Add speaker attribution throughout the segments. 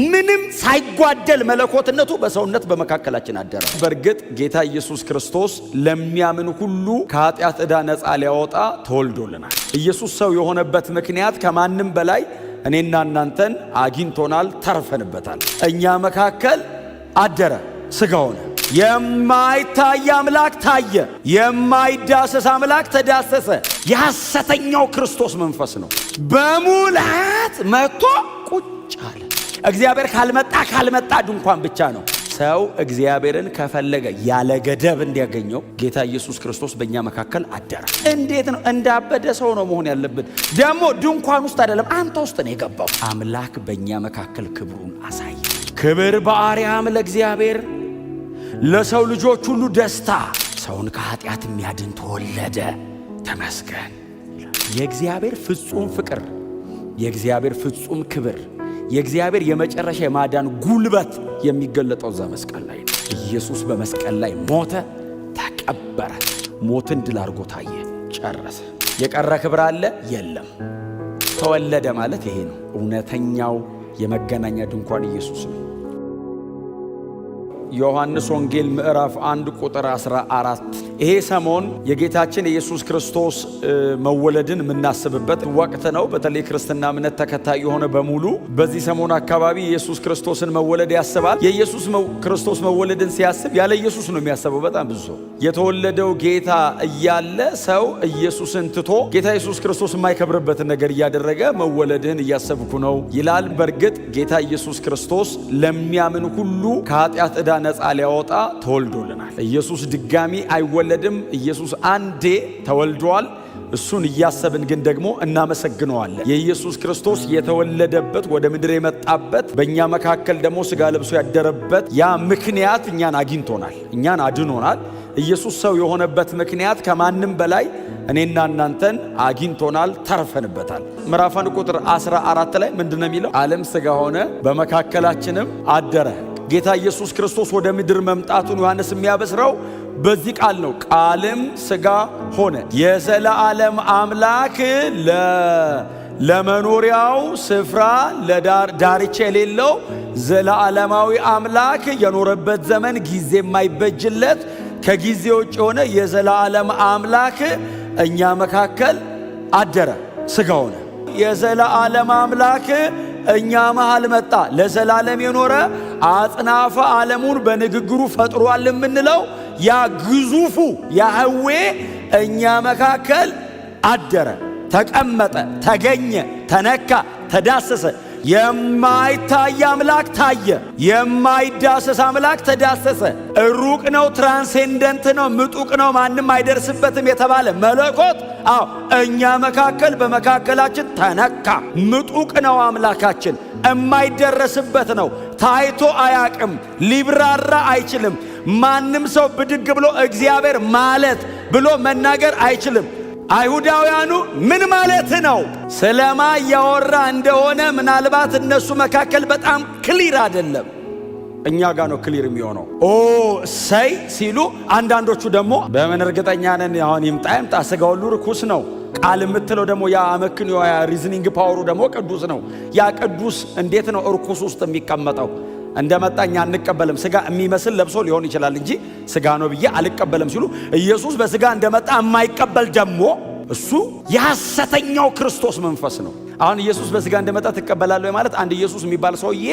Speaker 1: ምንም ሳይጓደል መለኮትነቱ በሰውነት በመካከላችን አደረ። በእርግጥ ጌታ ኢየሱስ ክርስቶስ ለሚያምን ሁሉ ከኃጢአት ዕዳ ነፃ ሊያወጣ ተወልዶልናል። ኢየሱስ ሰው የሆነበት ምክንያት ከማንም በላይ እኔና እናንተን አግኝቶናል፣ ተርፈንበታል። እኛ መካከል አደረ፣ ሥጋ ሆነ። የማይታይ አምላክ ታየ፣ የማይዳሰስ አምላክ ተዳሰሰ። የሐሰተኛው ክርስቶስ መንፈስ ነው። በሙላት መጥቶ ቁጭ አለ። እግዚአብሔር ካልመጣ ካልመጣ ድንኳን ብቻ ነው። ሰው እግዚአብሔርን ከፈለገ ያለ ገደብ እንዲያገኘው ጌታ ኢየሱስ ክርስቶስ በእኛ መካከል አደረ። እንዴት ነው? እንዳበደ ሰው ነው መሆን ያለብን። ደግሞ ድንኳን ውስጥ አይደለም፣ አንተ ውስጥ ነው የገባው። አምላክ በእኛ መካከል ክብሩን አሳየ። ክብር በአርያም ለእግዚአብሔር፣ ለሰው ልጆች ሁሉ ደስታ። ሰውን ከኃጢአት የሚያድን ተወለደ። ተመስገን። የእግዚአብሔር ፍጹም ፍቅር፣ የእግዚአብሔር ፍጹም ክብር፣ የእግዚአብሔር የመጨረሻ የማዳን ጉልበት የሚገለጠው እዛ መስቀል ላይ ነው። ኢየሱስ በመስቀል ላይ ሞተ፣ ተቀበረ። ሞትን ድል አድርጎ ታየ፣ ጨረሰ። የቀረ ክብር አለ? የለም። ተወለደ ማለት ይሄ ነው። እውነተኛው የመገናኛ ድንኳን ኢየሱስ ነው። ዮሐንስ ወንጌል ምዕራፍ 1 ቁጥር 14። ይሄ ሰሞን የጌታችን የኢየሱስ ክርስቶስ መወለድን የምናስብበት ወቅት ነው። በተለይ ክርስትና እምነት ተከታይ የሆነ በሙሉ በዚህ ሰሞን አካባቢ የኢየሱስ ክርስቶስን መወለድ ያስባል። የኢየሱስ ክርስቶስ መወለድን ሲያስብ ያለ ኢየሱስ ነው የሚያስበው። በጣም ብዙ ሰው የተወለደው ጌታ እያለ ሰው ኢየሱስን ትቶ ጌታ ኢየሱስ ክርስቶስ የማይከብርበትን ነገር እያደረገ መወለድህን እያሰብኩ ነው ይላል። በእርግጥ ጌታ ኢየሱስ ክርስቶስ ለሚያምን ሁሉ ከኃጢአት ዕዳ ነፃ ሊያወጣ ተወልዶልናል። ኢየሱስ ድጋሚ አይወለድም። ኢየሱስ አንዴ ተወልዷል። እሱን እያሰብን ግን ደግሞ እናመሰግነዋለን። የኢየሱስ ክርስቶስ የተወለደበት፣ ወደ ምድር የመጣበት፣ በእኛ መካከል ደግሞ ስጋ ለብሶ ያደረበት ያ ምክንያት እኛን አግኝቶናል፣ እኛን አድኖናል። ኢየሱስ ሰው የሆነበት ምክንያት ከማንም በላይ እኔና እናንተን አግኝቶናል፣ ተርፈንበታል። ምዕራፍ 1 ቁጥር 14 ላይ ምንድን ነው የሚለው? ዓለም ሥጋ ሆነ በመካከላችንም አደረ። ጌታ ኢየሱስ ክርስቶስ ወደ ምድር መምጣቱን ዮሐንስ የሚያበስረው በዚህ ቃል ነው። ቃልም ሥጋ ሆነ። የዘላለም አምላክ ለመኖሪያው ስፍራ ዳርቻ የሌለው ዘለዓለማዊ አምላክ፣ የኖረበት ዘመን ጊዜ የማይበጅለት፣ ከጊዜ ውጭ የሆነ የዘላለም አምላክ እኛ መካከል አደረ፣ ሥጋ ሆነ። የዘላለም አምላክ እኛ መሃል መጣ። ለዘላለም የኖረ፣ አጽናፈ ዓለሙን በንግግሩ ፈጥሯል የምንለው ያ ግዙፉ ያህዌ እኛ መካከል አደረ፣ ተቀመጠ፣ ተገኘ፣ ተነካ፣ ተዳሰሰ። የማይታይ አምላክ ታየ። የማይዳሰስ አምላክ ተዳሰሰ። ሩቅ ነው፣ transcendent ነው፣ ምጡቅ ነው፣ ማንም አይደርስበትም የተባለ መለኮት አዎ እኛ መካከል በመካከላችን ተነካ። ምጡቅ ነው አምላካችን፣ የማይደረስበት ነው። ታይቶ አያቅም፣ ሊብራራ አይችልም። ማንም ሰው ብድግ ብሎ እግዚአብሔር ማለት ብሎ መናገር አይችልም። አይሁዳውያኑ ምን ማለት ነው? ስለማ እያወራ እንደሆነ ምናልባት እነሱ መካከል በጣም clear አይደለም። እኛ ጋር ነው clear የሚሆነው። ኦ እሰይ ሲሉ፣ አንዳንዶቹ ደግሞ በምን እርግጠኛ ነን? አሁን ይምጣ ይምጣ፣ ስጋ ሁሉ ርኩስ ነው። ቃል የምትለው ደግሞ ያ አመክንዮ፣ ያ reasoning power ኡ ደግሞ ቅዱስ ነው። ያ ቅዱስ እንዴት ነው እርኩስ ውስጥ የሚቀመጠው? እንደመጣ እኛ አንቀበልም። ስጋ የሚመስል ለብሶ ሊሆን ይችላል እንጂ ስጋ ነው ብዬ አልቀበልም ሲሉ፣ ኢየሱስ በስጋ እንደመጣ የማይቀበል ደግሞ እሱ የሐሰተኛው ክርስቶስ መንፈስ ነው። አሁን ኢየሱስ በስጋ እንደመጣ ትቀበላለህ ማለት አንድ ኢየሱስ የሚባል ሰውዬ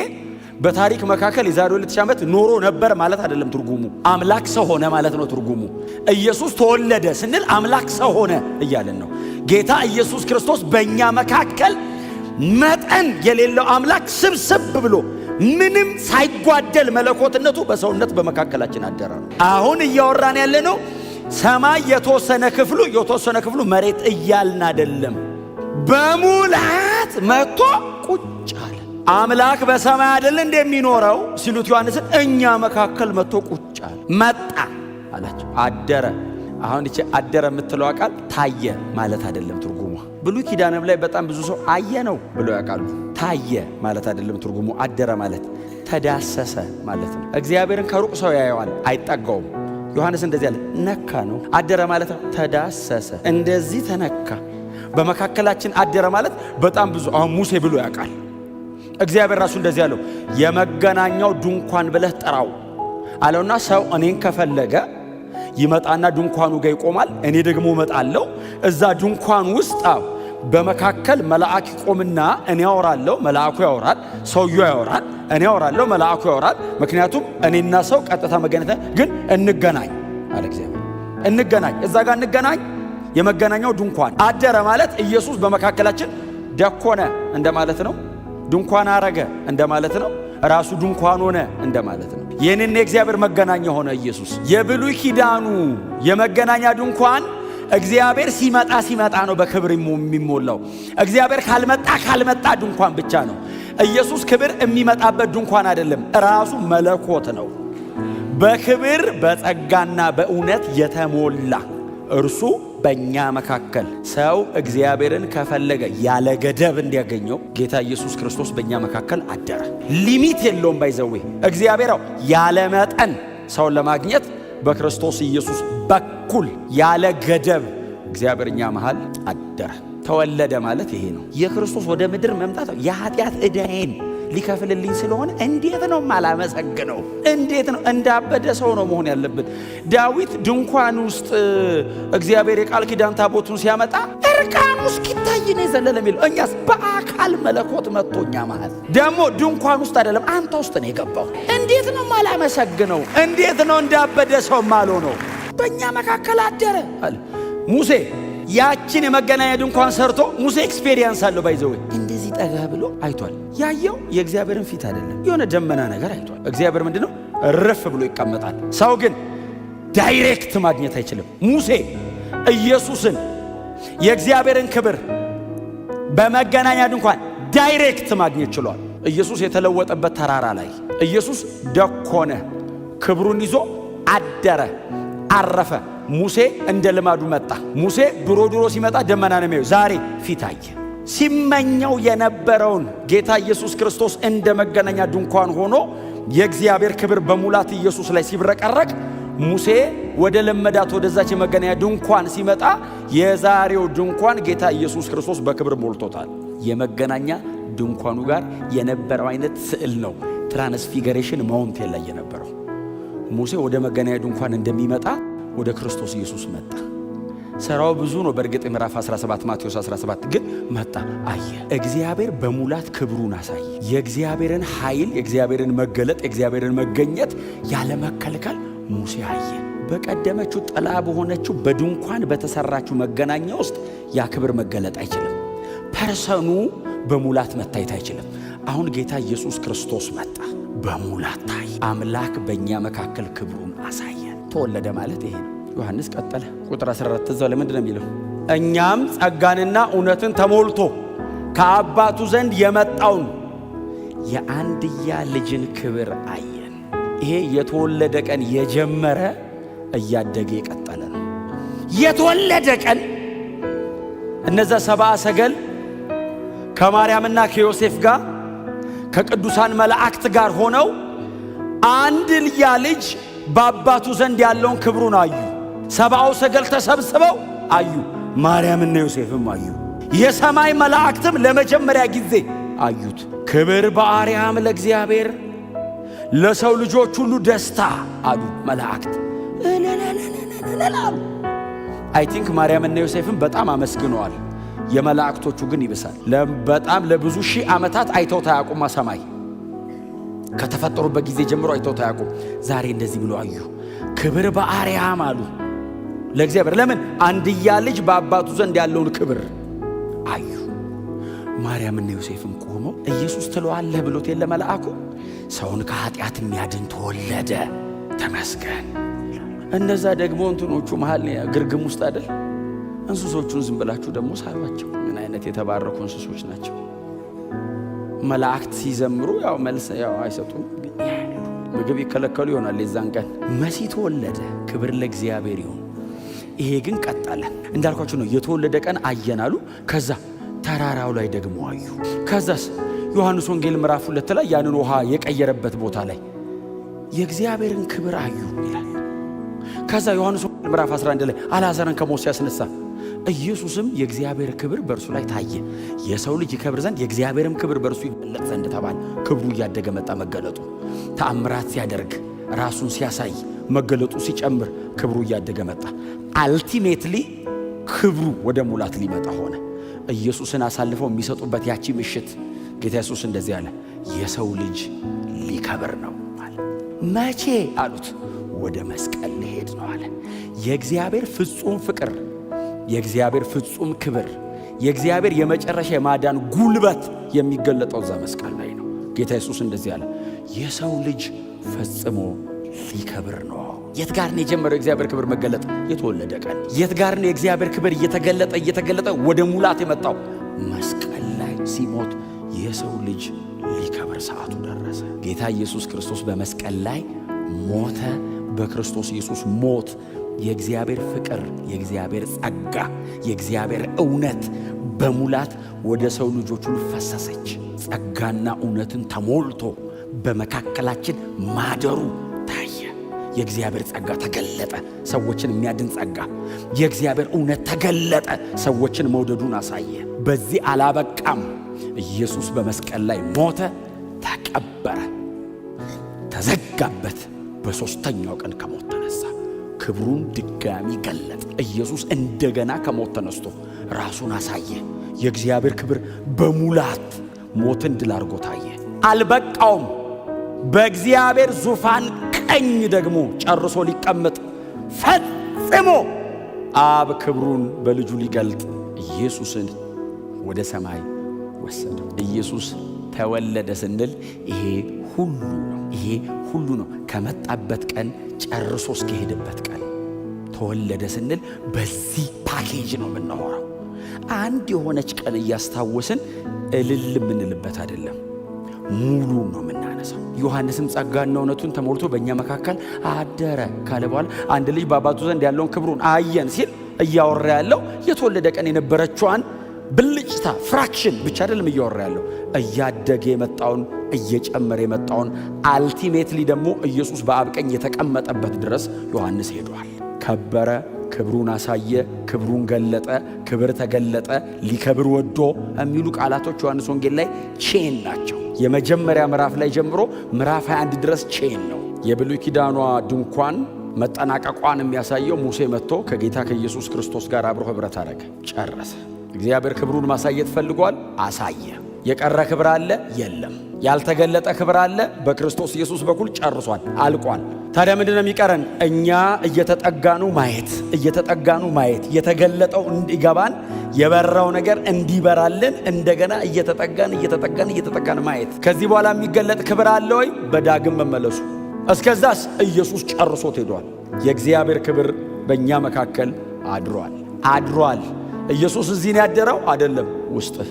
Speaker 1: በታሪክ መካከል የዛሬ 2000 ዓመት ኖሮ ነበር ማለት አይደለም ትርጉሙ። አምላክ ሰው ሆነ ማለት ነው ትርጉሙ። ኢየሱስ ተወለደ ስንል አምላክ ሰው ሆነ እያልን ነው። ጌታ ኢየሱስ ክርስቶስ በእኛ መካከል መጠን የሌለው አምላክ ስብስብ ብሎ ምንም ሳይጓደል መለኮትነቱ በሰውነት በመካከላችን አደረ ነው። አሁን እያወራን ያለነው ሰማይ የተወሰነ ክፍሉ፣ የተወሰነ ክፍሉ መሬት እያልን አይደለም። በሙላት መጥቶ ቁጭ አለ። አምላክ በሰማይ አይደል እንደሚኖረው ሲሉት ዮሐንስን እኛ መካከል መጥቶ ቁጭ አለ። መጣ አላቸው፣ አደረ። አሁን ይቺ አደረ የምትለው ቃል ታየ ማለት አይደለም ትርጉሟ። ብሉይ ኪዳንም ላይ በጣም ብዙ ሰው አየ ነው ብሎ ያውቃሉ። ታየ ማለት አይደለም ትርጉሙ። አደረ ማለት ተዳሰሰ ማለት ነው። እግዚአብሔርን ከሩቅ ሰው ያየዋል፣ አይጠጋውም። ዮሐንስ እንደዚህ አለ፣ ነካ ነው። አደረ ማለት ነው ተዳሰሰ፣ እንደዚህ ተነካ። በመካከላችን አደረ ማለት በጣም ብዙ አሁን ሙሴ ብሎ ያውቃል። እግዚአብሔር ራሱ እንደዚህ አለው፣ የመገናኛው ድንኳን ብለህ ጥራው አለውና ሰው እኔን ከፈለገ ይመጣና ድንኳኑ ጋር ይቆማል። እኔ ደግሞ እመጣለሁ። እዛ ድንኳን ውስጥ በመካከል መልአክ ይቆምና እኔ ያወራለሁ፣ መልአኩ ያወራል፣ ሰውየው ያወራል፣ እኔ ያወራለሁ፣ መልአኩ ያወራል። ምክንያቱም እኔና ሰው ቀጥታ መገናኘት ግን እንገናኝ አለ እግዚአብሔር። እንገናኝ፣ እዛ ጋር እንገናኝ። የመገናኛው ድንኳን አደረ ማለት ኢየሱስ በመካከላችን ደኮነ እንደማለት ነው። ድንኳን አረገ እንደማለት ነው። ራሱ ድንኳን ሆነ እንደማለት ነው። የኔና የእግዚአብሔር መገናኛ ሆነ ኢየሱስ። የብሉይ ኪዳኑ የመገናኛ ድንኳን እግዚአብሔር ሲመጣ ሲመጣ ነው በክብር የሚሞላው። እግዚአብሔር ካልመጣ ካልመጣ ድንኳን ብቻ ነው። ኢየሱስ ክብር የሚመጣበት ድንኳን አይደለም፣ ራሱ መለኮት ነው። በክብር በጸጋና በእውነት የተሞላ እርሱ በእኛ መካከል ሰው እግዚአብሔርን ከፈለገ ያለ ገደብ እንዲያገኘው ጌታ ኢየሱስ ክርስቶስ በእኛ መካከል አደረ። Limit የለውም። By the way እግዚአብሔር ያለ መጠን ሰውን ለማግኘት በክርስቶስ ኢየሱስ በኩል ያለ ገደብ እግዚአብሔር እኛ መሃል አደረ። ተወለደ ማለት ይሄ ነው። የክርስቶስ ወደ ምድር መምጣት የኃጢአት ዕዳዬን ሊከፍልልኝ ስለሆነ እንዴት ነው ማላመሰግነው? እንዴት ነው እንዳበደ ሰው ነው መሆን ያለብን። ዳዊት ድንኳን ውስጥ እግዚአብሔር የቃል ኪዳን ታቦቱን ሲያመጣ እርቃኑ እስኪታይ ነው የዘለለ የሚለው። እኛስ በአካል መለኮት መጥቶ እኛ መሃል ደግሞ ድንኳን ውስጥ አይደለም አንተ ውስጥ ነው የገባው። እንዴት ነው ማላመሰግነው? እንዴት ነው እንዳበደ ሰው ማልሆነው? በእኛ መካከል አደረ አለ ሙሴ። ያችን የመገናኛ ድንኳን ሰርቶ ሙሴ experience አለው። By the way እንደዚህ ጠጋ ብሎ አይቷል። ያየው የእግዚአብሔርን ፊት አይደለም፣ የሆነ ደመና ነገር አይቷል። እግዚአብሔር ምንድነው? እርፍ ብሎ ይቀመጣል። ሰው ግን direct ማግኘት አይችልም። ሙሴ ኢየሱስን የእግዚአብሔርን ክብር በመገናኛ ድንኳን direct ማግኘት ችሏል። ኢየሱስ የተለወጠበት ተራራ ላይ ኢየሱስ ደኮነ፣ ክብሩን ይዞ አደረ፣ አረፈ። ሙሴ እንደ ልማዱ መጣ። ሙሴ ድሮ ድሮ ሲመጣ ደመና ነው የሚያየው፣ ዛሬ ፊት አየ። ሲመኘው የነበረውን ጌታ ኢየሱስ ክርስቶስ እንደ መገናኛ ድንኳን ሆኖ የእግዚአብሔር ክብር በሙላት ኢየሱስ ላይ ሲብረቀረቅ ሙሴ ወደ ለመዳት ወደዛች የመገናኛ ድንኳን ሲመጣ የዛሬው ድንኳን ጌታ ኢየሱስ ክርስቶስ በክብር ሞልቶታል። የመገናኛ ድንኳኑ ጋር የነበረው አይነት ስዕል ነው Transfiguration Mountain ላይ የነበረው። ሙሴ ወደ መገናኛ ድንኳን እንደሚመጣ ወደ ክርስቶስ ኢየሱስ መጣ። ስራው ብዙ ነው። በእርግጥ ምዕራፍ 17 ማቴዎስ 17 ግን መጣ፣ አየ። እግዚአብሔር በሙላት ክብሩን አሳየ። የእግዚአብሔርን ኃይል፣ የእግዚአብሔርን መገለጥ፣ የእግዚአብሔርን መገኘት ያለመከልከል ሙሴ አየ። በቀደመችው ጥላ በሆነችው በድንኳን በተሰራችው መገናኛ ውስጥ ያ ክብር መገለጥ አይችልም። Person ኡ በሙላት መታየት አይችልም። አሁን ጌታ ኢየሱስ ክርስቶስ መጣ፣ በሙላት ታየ። አምላክ በእኛ መካከል ክብሩን አሳየ። ተወለደ ማለት ይሄ ነው። ዮሐንስ ቀጠለ። ቁጥር 14 እዛው ላይ ምንድን ነው የሚለው? እኛም ጸጋንና እውነትን ተሞልቶ ከአባቱ ዘንድ የመጣውን የአንድያ ልጅን ክብር አየን። ይሄ የተወለደ ቀን የጀመረ እያደገ የቀጠለ ነው። የተወለደ ቀን እነዛ ሰብአ ሰገል ከማርያምና ከዮሴፍ ጋር ከቅዱሳን መላእክት ጋር ሆነው አንድያ ልጅ በአባቱ ዘንድ ያለውን ክብሩን አዩ። ሰብአው ሰገል ተሰብስበው አዩ። ማርያምና ዮሴፍም አዩ። የሰማይ መላእክትም ለመጀመሪያ ጊዜ አዩት። ክብር በአርያም ለእግዚአብሔር ለሰው ልጆች ሁሉ ደስታ አሉ መላእክት። አሉ። I think ማርያምና ዮሴፍም በጣም አመስግነዋል። የመላእክቶቹ ግን ይብሳል። በጣም ለብዙ ሺህ ዓመታት አይተውት አያውቁማ። ሰማይ ከተፈጠሩበት ጊዜ ጀምሮ አይተውት አያውቁም። ዛሬ እንደዚህ ብሎ አዩ። ክብር በአርያም አሉ ለእግዚአብሔር። ለምን? አንድያ ልጅ በአባቱ ዘንድ ያለውን ክብር አዩ። ማርያምና ዮሴፍም ቆመው ኢየሱስ ትለዋለህ ብሎት የለ መልአኩ፣ ሰውን ከኃጢአት የሚያድን ተወለደ፣ ተመስገን። እነዛ ደግሞ እንትኖቹ መሃል ግርግም ውስጥ አይደል እንስሶቹን ዝም ብላችሁ ደግሞ ሳሏቸው። ምን አይነት የተባረኩ እንስሶች ናቸው! መላእክት ሲዘምሩ ያው መልስ ያው አይሰጡም፣ ምግብ ይከለከሉ ይሆናል። የዛን ቀን መሲህ ተወለደ፣ ክብር ለእግዚአብሔር ይሁን። ይሄ ግን ቀጠለ። እንዳልኳችሁ ነው። የተወለደ ቀን አየናሉ። ከዛ ተራራው ላይ ደግሞ አዩ። ከዛስ ዮሐንስ ወንጌል ምዕራፍ 2 ላይ ያንን ውሃ የቀየረበት ቦታ ላይ የእግዚአብሔርን ክብር አዩ ይላል። ከዛ ዮሐንስ ወንጌል ምዕራፍ 11 ላይ አልዓዛርን ከሞት ሲያስነሳ ኢየሱስም የእግዚአብሔር ክብር በእርሱ ላይ ታየ። የሰው ልጅ ይከብር ዘንድ የእግዚአብሔርም ክብር በእርሱ ይገለጥ ዘንድ ተባለ። ክብሩ እያደገ መጣ። መገለጡ ተአምራት ሲያደርግ ራሱን ሲያሳይ መገለጡ ሲጨምር ክብሩ እያደገ መጣ። Ultimately ክብሩ ወደ ሙላት ሊመጣ ሆነ። ኢየሱስን አሳልፈው የሚሰጡበት ያቺ ምሽት ጌታ ኢየሱስ እንደዚህ አለ፣ የሰው ልጅ ሊከብር ነው አለ። መቼ አሉት? ወደ መስቀል ሊሄድ ነው አለ። የእግዚአብሔር ፍጹም ፍቅር፣ የእግዚአብሔር ፍጹም ክብር፣ የእግዚአብሔር የመጨረሻ የማዳን ጉልበት የሚገለጠው እዛ መስቀል ላይ ነው። ጌታ ኢየሱስ እንደዚህ አለ፣ የሰው ልጅ ፈጽሞ ሊከብር ነው። የት ጋር ነው የጀመረው የእግዚአብሔር ክብር መገለጥ? የተወለደ ቀን። የት ጋር ነው የእግዚአብሔር ክብር እየተገለጠ እየተገለጠ ወደ ሙላት የመጣው? መስቀል ላይ ሲሞት የሰው ልጅ ሊከብር ሰዓቱ ደረሰ። ጌታ ኢየሱስ ክርስቶስ በመስቀል ላይ ሞተ። በክርስቶስ ኢየሱስ ሞት የእግዚአብሔር ፍቅር፣ የእግዚአብሔር ጸጋ፣ የእግዚአብሔር እውነት በሙላት ወደ ሰው ልጆች ሁሉ ፈሰሰች። ጸጋና እውነትን ተሞልቶ በመካከላችን ማደሩ ታየ። የእግዚአብሔር ጸጋ ተገለጠ፣ ሰዎችን የሚያድን ጸጋ። የእግዚአብሔር እውነት ተገለጠ፣ ሰዎችን መውደዱን አሳየ። በዚህ አላበቃም። ኢየሱስ በመስቀል ላይ ሞተ፣ ተቀበረ፣ ተዘጋበት። በሦስተኛው ቀን ከሞት ተነሳ። ክብሩን ድጋሚ ገለጠ። ኢየሱስ እንደገና ከሞት ተነስቶ ራሱን አሳየ። የእግዚአብሔር ክብር በሙላት ሞትን ድል አድርጎ ታየ። አልበቃውም። በእግዚአብሔር ዙፋን ቀኝ ደግሞ ጨርሶ ሊቀመጥ ፈጽሞ አብ ክብሩን በልጁ ሊገልጥ ኢየሱስን ወደ ሰማይ ወሰደው። ኢየሱስ ተወለደ ስንል ይሄ ሁሉ ነው። ይሄ ሁሉ ነው። ከመጣበት ቀን ጨርሶ እስከሄደበት ቀን ተወለደ ስንል በዚህ ፓኬጅ ነው የምናወራው። አንድ የሆነች ቀን እያስታወስን እልል የምንልበት አይደለም። ሙሉ ነው የምናነሳው። ዮሐንስም ጸጋና እውነቱን ተሞልቶ በእኛ መካከል አደረ ካለ በኋላ አንድ ልጅ በአባቱ ዘንድ ያለውን ክብሩን አየን ሲል እያወራ ያለው የተወለደ ቀን የነበረችዋን ብልጭታ fraction ብቻ አይደለም እያወራ ያለው፣ እያደገ የመጣውን፣ እየጨመረ የመጣውን፣ ultimately ደግሞ ኢየሱስ በአብ ቀኝ የተቀመጠበት ድረስ ዮሐንስ ሄዷል። ከበረ፣ ክብሩን አሳየ፣ ክብሩን ገለጠ፣ ክብር ተገለጠ፣ ሊከብር ወዶ የሚሉ ቃላቶች ዮሐንስ ወንጌል ላይ chain ናቸው። የመጀመሪያ ምዕራፍ ላይ ጀምሮ ምዕራፍ 21 ድረስ chain ነው። የብሉይ ኪዳኗ ድንኳን መጠናቀቋን የሚያሳየው ሙሴ መጥቶ ከጌታ ከኢየሱስ ክርስቶስ ጋር አብሮ ኅብረት አደረገ፣ ጨረሰ። እግዚአብሔር ክብሩን ማሳየት ፈልጓል፣ አሳየ። የቀረ ክብር አለ? የለም። ያልተገለጠ ክብር አለ? በክርስቶስ ኢየሱስ በኩል ጨርሷል፣ አልቋል። ታዲያ ምንድን ነው የሚቀረን? እኛ እየተጠጋኑ ማየት፣ እየተጠጋኑ ማየት፣ የተገለጠው እንዲገባን፣ የበራው ነገር እንዲበራልን እንደገና እየተጠጋን እየተጠጋን እየተጠጋን ማየት። ከዚህ በኋላ የሚገለጥ ክብር አለ ወይ? በዳግም መመለሱ። እስከዛስ ኢየሱስ ጨርሶት ሄዷል። የእግዚአብሔር ክብር በእኛ መካከል አድሯል፣ አድሯል። ኢየሱስ እዚህ ነው ያደረው? አይደለም፣ ውስጥህ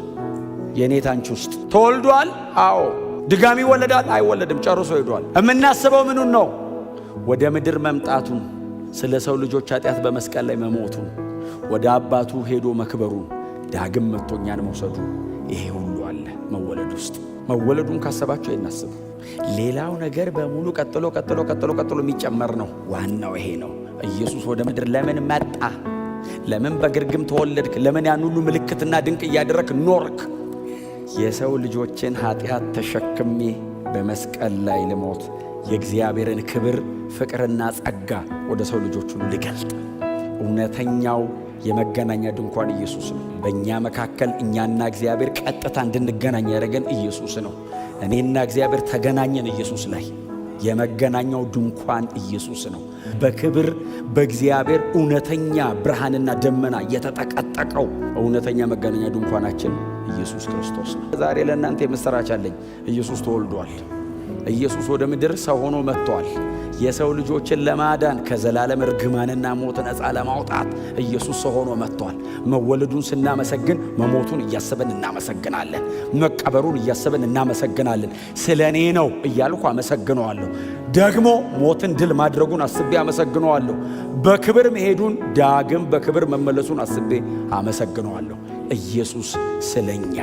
Speaker 1: የኔታንች ውስጥ ተወልዷል። አዎ። ድጋሚ ይወለዳል? አይወለድም፣ ጨርሶ ሄዷል። የምናስበው ምኑን ነው? ወደ ምድር መምጣቱን፣ ስለ ሰው ልጆች ኃጢአት በመስቀል ላይ መሞቱን፣ ወደ አባቱ ሄዶ መክበሩን፣ ዳግም መጥቶ እኛን መውሰዱ፣ ይሄ ሁሉ አለ መወለድ ውስጥ። መወለዱን ካሰባችሁ ይናስቡ። ሌላው ነገር በሙሉ ቀጥሎ ቀጥሎ ቀጥሎ ቀጥሎ የሚጨመር ነው። ዋናው ይሄ ነው። ኢየሱስ ወደ ምድር ለምን መጣ? ለምን በግርግም ተወለድክ? ለምን ያን ሁሉ ምልክትና ድንቅ እያደረክ ኖርክ? የሰው ልጆችን ኃጢአት ተሸክሜ በመስቀል ላይ ልሞት፣ የእግዚአብሔርን ክብር ፍቅርና ጸጋ ወደ ሰው ልጆች ሁሉ ልገልጥ። እውነተኛው የመገናኛ ድንኳን ኢየሱስ ነው። በእኛ መካከል እኛና እግዚአብሔር ቀጥታ እንድንገናኝ ያደረገን ኢየሱስ ነው። እኔና እግዚአብሔር ተገናኘን ኢየሱስ ላይ። የመገናኛው ድንኳን ኢየሱስ ነው። በክብር በእግዚአብሔር እውነተኛ ብርሃንና ደመና የተጠቀጠቀው እውነተኛ መገናኛ ድንኳናችን ኢየሱስ ክርስቶስ ነው። ዛሬ ለእናንተ የምሥራች አለኝ። ኢየሱስ ተወልዷል። ኢየሱስ ወደ ምድር ሰው ሆኖ መጥቷል። የሰው ልጆችን ለማዳን፣ ከዘላለም እርግማንና ሞት ነፃ ለማውጣት ኢየሱስ ሰው ሆኖ መጥቷል። መወለዱን ስናመሰግን መሞቱን እያሰብን እናመሰግናለን። መቀበሩን እያሰብን እናመሰግናለን። ስለ እኔ ነው እያልኩ አመሰግነዋለሁ። ደግሞ ሞትን ድል ማድረጉን አስቤ አመሰግነዋለሁ። በክብር መሄዱን፣ ዳግም በክብር መመለሱን አስቤ አመሰግነዋለሁ። ኢየሱስ ስለኛ